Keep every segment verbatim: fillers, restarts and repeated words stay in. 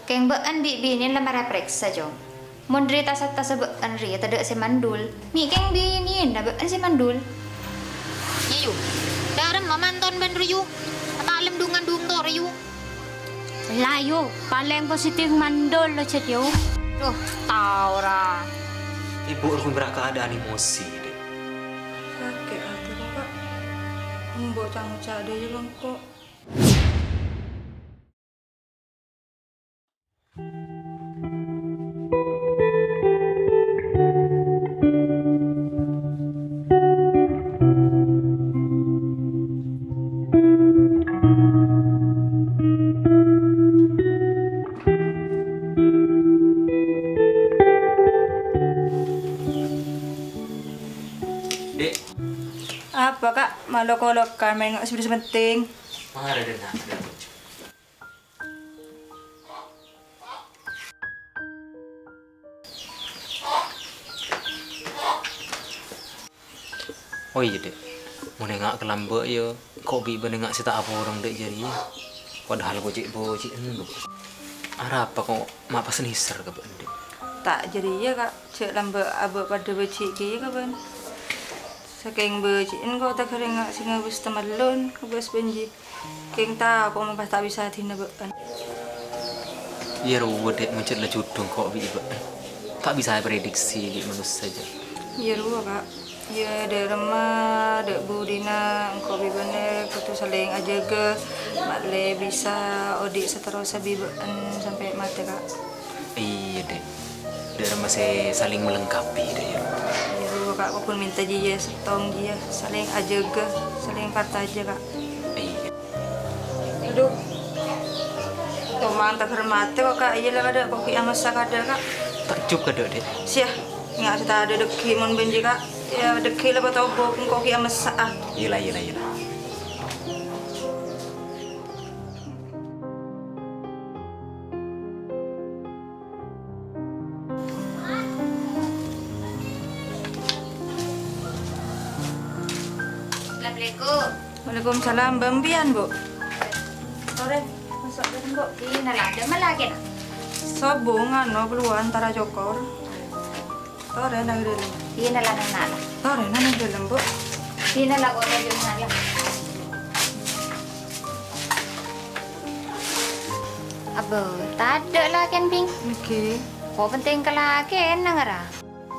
Kèng bâ'ân bi' binèna la marè parèksa, Cong. Mon dhâri tasa-tasa bâ'ân rèya tadâ' sè mandul, mè' kèng binèna bâ'ân sè mandul. Iyâ, yu. Dâremma manton bân rowa, yu. Atalem dhungan dhung torè, yu. La, yu, palèng positif mandul lo, Cèt, yu. Duh, tao ra. Ibu rowa bârâ' keadaan emosi, Dek. Sakè' atè, Kak. Embu' ca'-ngoca' dâ' iyâ lengko'. Dek. Apa, Kak? Malok-kolokan, mèngo' sè penting. Mara, Dek, nak. Oh iyâ, Dek. Mon enga' ka lambâ' yâ, engko' bi' bân enga' sè ta' aporong, Dek, jârèya. Padahal ko' cè' bâji'ân, Bu. Arapa ko' ma' pas nèser ka bâ'ân, Dek? Ta' jârèya, Kak. Jhâ' lambâ' abâ' padâ bâji' kèya ka bâ'ân. Sakèng bâji'ân ko' taghâr enga' sè ngabâs tamellon, ngabâs bânjhi. Kèng tako' mon pas ta' bisa adina bâ'ân. Iyâ rowa, Dek, mon jhât la jhudhung ko' bi' bâ'ân. Ta' bisa èprediksi bi' manossa jâ. Iyâ rowa, Kak. Iyâ, dâremma, dâ' budina, engko' bi' bâ'ân kodhu salèng ajâgâ, malè bisa odi' saterrossa bi' bâ'ân sampè' matè, Kak. Iyâ, Dek. Dâremma sè salèng melengkapi, Dek, yâ. Iyâ rowa, Kak, ko' pon mènta jiyâ, sèttong jiyâ, salèng ajâgâ, salèng parcajâ, Kak. Iyâ. Adhu. Tomang taghâr matè ko', Kak. Iyâ la kadâ' ko' ghi' amassa kadâ', Kak. Takjub kadâ', Dek. Siya, enga' sè tadâ' dâggi' mon bânjhi, Kak. Iyâ, dâggi' la patobuk, engko' ghi' amassa, ah. Iyâ la, iyâ la, iyâ la. Assalamualaikum. Waalaikumsalam. Bâ' empèyan, Bu? Torè, maso' dâlem, Bu. Dinala, dâ' emma lakèna? Sobung, ano, kaluar antara cokor. Torè, nang dâlem. Dinala, nang dâlem. Torè, nang dâlem, Bu. Dinala, kok, dâlem, nang dâlem. Abbâ, tadâ' lakèn, Bhing. Èngghi. Ko' pentèng ka lakèna ngara.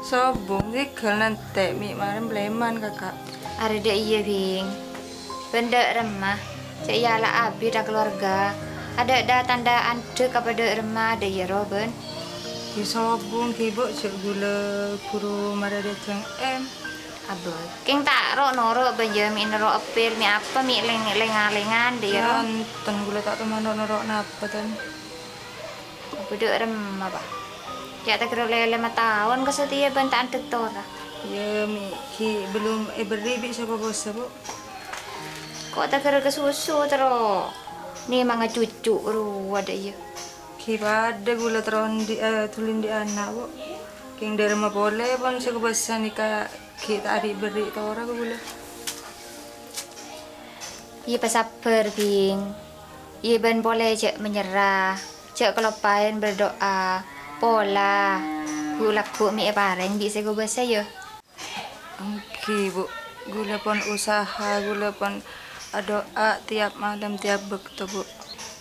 Sobung, sèghâl nantè' mè' marèn plèman, Kaka'. Arè dâ' iyâ, Bhing. Bân dâ' remma, cè' èyala' abit akalowarga. Adâ' dâ-tandhâ andhâ' ka padâ' remma, dâ' iyâ ro, bân. Ghi sobung, ghi, Bu, jhâ' ghulâ buru marè dâteng, em. Abbâ, kèng ta' ro'-noro', bân, yâ, mè' noro' eppèl, mè' apa, mè' lèng-, lèng-ngalèngan, dâ' iyâ ro. Bhunten, ghulâ ta' toman ro'-noro' napa, ten. Abbâ, dâ' remma, Pa'. Cè' taghâr ollè lèma taon kasatèya bân ta' andhâk tora. Yâ, mè' ghi' bellum èberri' bi' sè kobâsa, Bu. Ko' taghâr kasusu terro nèmanga cucu rowa dâ' iyâ. Ghi' padâ ghulâ terro andi', eh, dhuli andi' ana', Bu. Kèng dâ' remma polè pon sè kobâsa nèka ghi' ta' ari'-berri' tora ka ghulâ. Iyâ, pasabbhâr, Bhing. Iyâ, bân polè jhâ' manyerra. Jhâ' kaloppaè berdoa. Pola. Ghu'-lagghu' mè' èparèng bi' sè kobâsa, yâ. Èngghi, Bu. Ghulâ pon usaha, ghulâ pon adu'a tiap malem, tiap bâkto, Bu.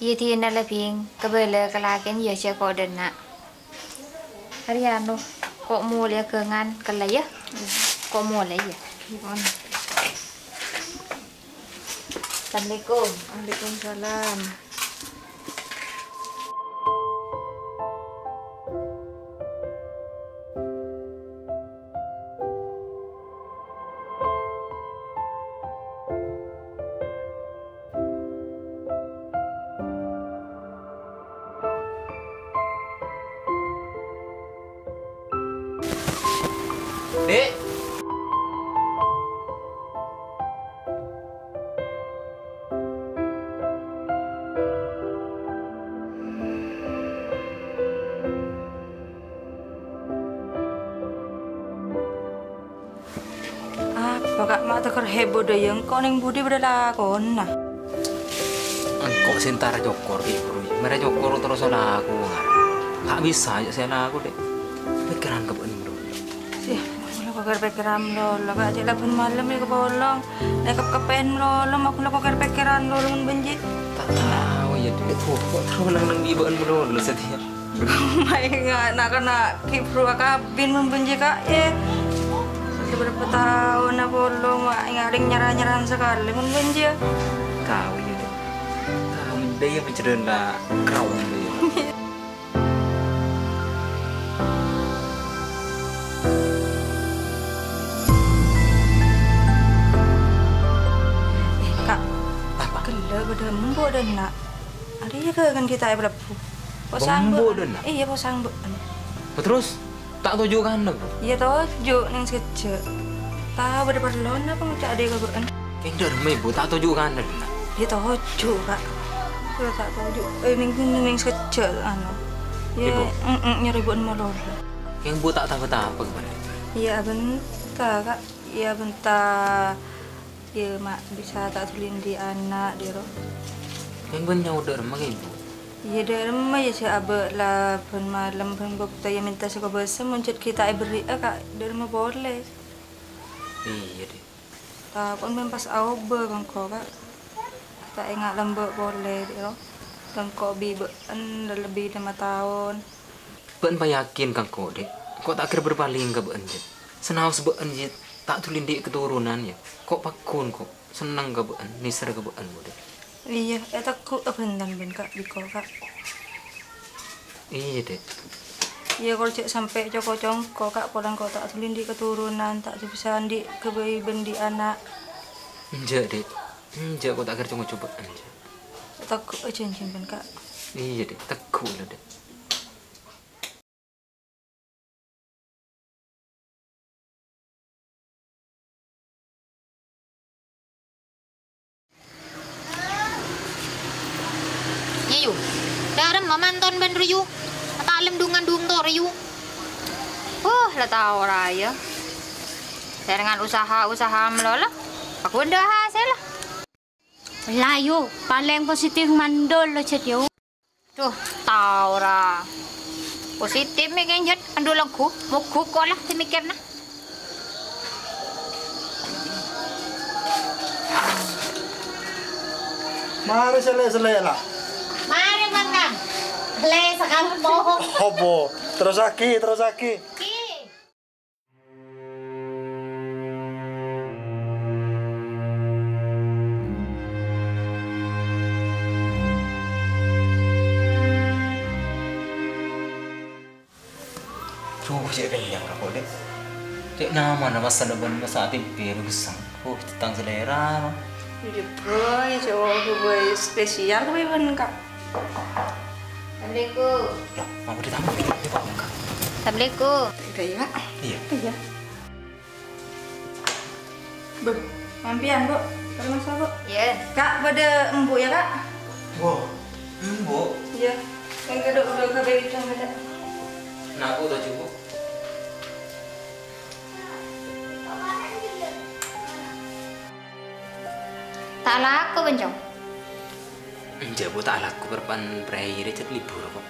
Iyâ, dinala, Bhing. Kabâlâ ka lakèn, yâ, jhâ' kodâna. Arè anu, ko' molèya ghângan kella, yâ. Ko' molè, yâ. Ghi, pon. Assalamualaikum. Waalaikumsalam. Dek. Apa, Kak, ma' taghâr heboh dâ' iyâ, engko' neng budi bâdâ lakona? Èngghi, Ko' sè entara cokor, Ki, bro. Mara cokor terros alako, ngarè. Ta' bisa, ya, sè alako, Dek. Pèkkèran ka bâ'na, bro. Ih, kaulâ kok kèra pèkkèran malolo, Kak. Cè' la bân malem, ya, kapolong. Nèkep-keppèn malolo, ma' kaulâ kok kèra pèkkèran malolo, mon bânjhi. Ta' tao, ya, Dek. Ko', ko' terro nang-nang bi' bâ'na malolo, satèya. Mai nga-, na'-kana' ghi' buru akabin mon bânjhi, Kak, yè. Sabârâmpa taon apolong, ma' ènga' rèng nyara-nyara'an sakalè mon bânjhi, yâ. Tao, iyâ, Dek. Tao, mending yâ panjhârân la kraon, yâ. Eh, Kak. Apa? Ghellâ' bâdâ embu' dâ' enna'. Arèya ghâghân ghi' ta' èpalebbhu. Posang embu' bâ'ân. Dâ' enna'? Iyâ, posang bâ'ân. Terros, ta' toju' kana, Bu? Iyâ, toju' neng sakejjhâ'. Tao bâdâ parlo napa ngoca' dâ' ka bâ'ân? Kèng dâ' remma, Bu, ta' toju' kana, dâ' enna'? Iyâ, toju', Kak. Iyâ, ta' toju'. Eh, neng, neng, neng sakejjhâ', anu. Iyâ, Ibu? Mm-mm, nyarè bâ'ân malolo. Kèng Bu ta' tao-tao, Bu? Iyâ, bhânta, Kak. Iyâ, bhânta. Iyâ, ma' bisa ta' dhuli andi' ana', dâ' ro. Kèng bâ'ân nyaot dâ' remma, Ibu? Iyâ, dâ' remma, iyâ, sè abâ' la bân malem, bân bâkto, iyâ, mènta sè kobâsa, mon jhât ghi' ta' èberri'â, Kak, dâ' remma polè. Iyâ, Dek. Tako'en bân pas aobâ bângko, Kak. Ta' enga' lambâ' polè, dâ' ro. Bângko bi' bâ'ân la lebbi lèma taon. Bâ'ân payakin ka engko', Dek. Engko' ta' kèra berpaling ka bâ'ân, Dek. Sanaos bâ'ân, Dek, ta' dhuli andi' katoronan, yâ. Ko' paggun, ko' senneng ka bâ'ân, nèser ka bâ'ân, Dek. Iyâ, ètegghu'â bhânten, bân, Kak, bi' ko', Kak. Iyâ, Dek. Iyâ, kol jhâ' sampè' co-koco engko', Kak, polana ko' ta' dhuli andi' katoronan, ta' bisa andi' ghâbây bân andi' ana'. Enjâ', Dek. Enjâ', ko' ta' kèra co-ngoco bâ'ân, enjâ'. Tegghu'â jhânjhina, bân, Kak. Iyâ, Dek. Tegghu' la, Dek. Yâ, Yu. Dâ' remma manton bân rowa, Yu. Atalem dhungan dhung toro, Yu. Huh, la tao ra, yâ. Sèrèngan usaha-usaha malolo, paggun dâ' hasèlla. La, Yu, palèng positif mandul lo, Jhât, Yu. Dhu, tao ra. Positif mè' kèng, Jhât, mandul ongghu, moghu ko' la sè mèkkèrna. Marè sè lè-, sè lè la. Marè, Mang, Kang. Lè sakampo. Opo? Terrosaghi, terrosaghi. Ki. Duh, cè' kennyang ra, kok, Dek. Cè' nyamana massana bân massa' tempe ro gessang. Uh, tentang selera, no. Iya, Boy, cowok gue spesial gue, bân, Kak. Assalamualaikum. Lah, mau ditamu, Dek? Iya, Pak, Kak. Assalamualaikum. Udah, iya, Kak? Iya. Iya. Beuh, sampèyan, Bu. Terima kasih, Bu. Iya. Kak, bâdâ embu', yâ, Kak? Wah, embu'? Iya. Yang kedua, udah ke bawah itu, yang ada. Nah, aku tau, Bu. Ta' alako, bân, Cong? Enjâ', Bu, ta' alako, parappa'na pèrèna, Cè' libur, kok.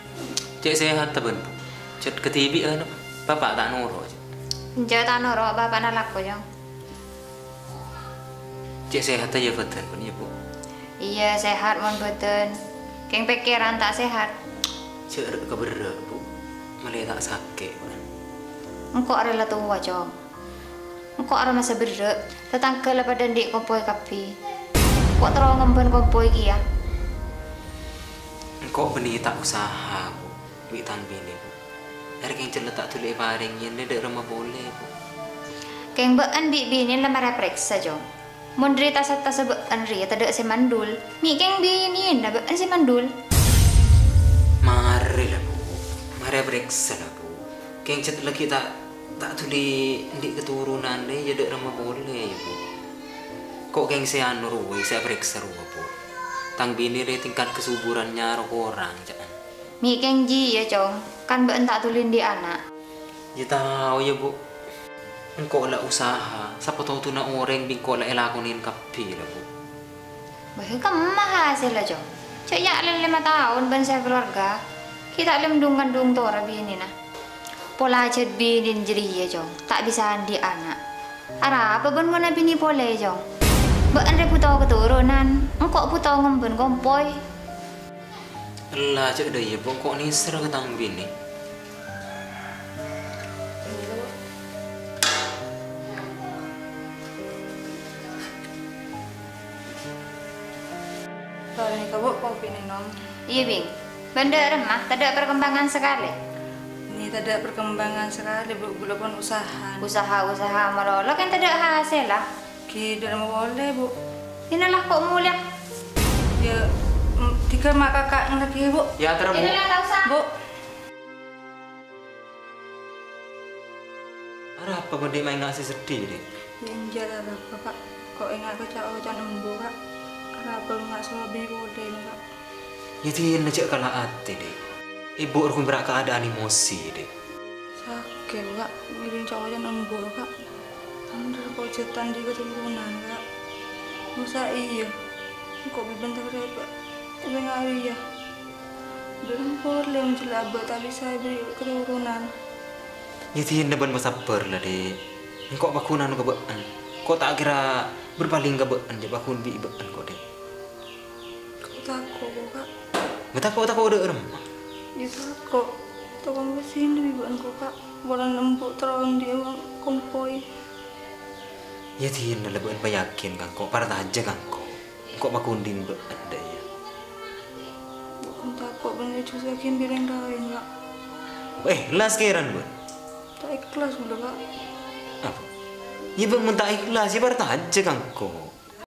Cè' sehatta bân, Bu? Cè' kadhibi'ân, Bapa' ta' noro', Cè'? Enjâ', ta' noro', Bapa' alako, Cong. Cè' sehatta, yâ, bâdân, bân, yâ, Bu? Iyâ, sehat, mon bâdân. Kèng pèkkèran ta' sehat. Jhâ' rè' kaberrâ', Bu. Malè ta' sakè', bân. Engko' arè la towa, Cong. Engko' arè masa berrâ', tatangghâ la padâ andi' kompoy kabbhi. Engko' terro ngembhân kompoy kèya. Engko' bânnè ta' usaha, Bu, bi' tang binè, Bu. Arè kèng cella ta' dhuli èparèngè, iyâ dâ' remma polè, Bu. Kèng bâ'ân bi' binè la marè parèksa, Cong. Mon dâri tas-attassa bâ'ân rèya tadâ' sè mandul, mè' kèng binèna bâ'ân sè mandul. Marè la, Bu. Marè parèksa la, Bu. Kèng cè' laghi ta', ta' dhuli andi' katoronan, iyâ dâ' remma polè, yâ, Bu. Ko' kèng sè anu rowa, sè parèksa rowa, Bu. Tang binè rè tingkat kasuburanna ro-korang, ca'na. Mè' kèng jiyâ, Cong. Kan bâ'ân ta' dhuli andi' ana'. Yâ tao, yâ, Bu. Engko' la usaha, sapa tao dhuna orèng bi' engko' la èlakonè kabbhi, la, Bu. Bâh, kemma hasèlla, Cong? Jhâ' iyâ lèma taon bân sè keluarga, ghi' ta' lem dhung-kandhung torè binèna. Pola jhât binèn jârèya, Cong, ta' bisa andi' ana'. Arapa bân mon abinè polè, Cong? Bâ'en rè bhuto katoronan, engko' bhuto ngembhân kompoy. Ella, jhâ' dâ' iyâ, Bu, engko' nèser ka tang binè. Torè nèka, Bu, kopi nènom. Iyâ, Bhing. Bân dâ' remma, tadâ' perkembangan sakalè? Nè, tadâ' perkembangan sakalè, Bu. Ghulâ pon usaha. Usaha-usaha malolo kan tadâ' hasèlla. Ghi' dâ' remma polè, Bu. Dinala ko' molèya. Yâ, mm, dhika ma' kaka' ngala' ghi, Bu. Yâ, terro, Bu. Dinala ta' osa. Bu. Arapa bâ'en, Dhi', ma' enga' sè seddhi, Dhi'? Yâ, enjâ' arapa, Ka'. Ko' enga' ka ca'-oca'na embu', Ka'. Arapa enga' soro binè polè, Ka'? Yâ, dinah jhâ' kala' atè, Dhi'. Ibu' rowa bârâ' kaadâ'ân emosi, Dhi'. Sakè', Ka'. Ngèrèng ca'-oca'na embu', Ka'. Bhendher ko' jhâ' ta' andi' katoronan, Ka'. Masa iyâ? Engko' bhâbhân ta' rèpa'. Enga' rèya. Belum polè mon jhâ' la abâ' ta' bisa èberri' katoronan. Yâ, dinah bân pasabbhâr la, Dhi'. Engko' paghunana ka bâ'en. Ko' ta' kèra berpaling ka bâ'en, jhâ' paghun bi' bâ'en ko', Dhi'. Ko' tako', Ka'. Bâ tako'-tako' dâ' remma? Yâ tako'. Tako' mèsina bi' bâ'en ko', Ka'. Polana embu' terro andi' kompoy. Yâ, dinah la bâ'en payakin ka engko', partajâ ka engko'. Engko' paghun bi' bâ'en dâ' iyâ. Bâ'en tako' bân èjhusaghi bi' orèng laèn, Ka'. Eh, ikhlas kèran, bâ'en? Ta' ikhlas ghulâ, Ka'. Apa? Yâ, bâ'en mon ta' ikhlas, yâ partajâ ka engko'.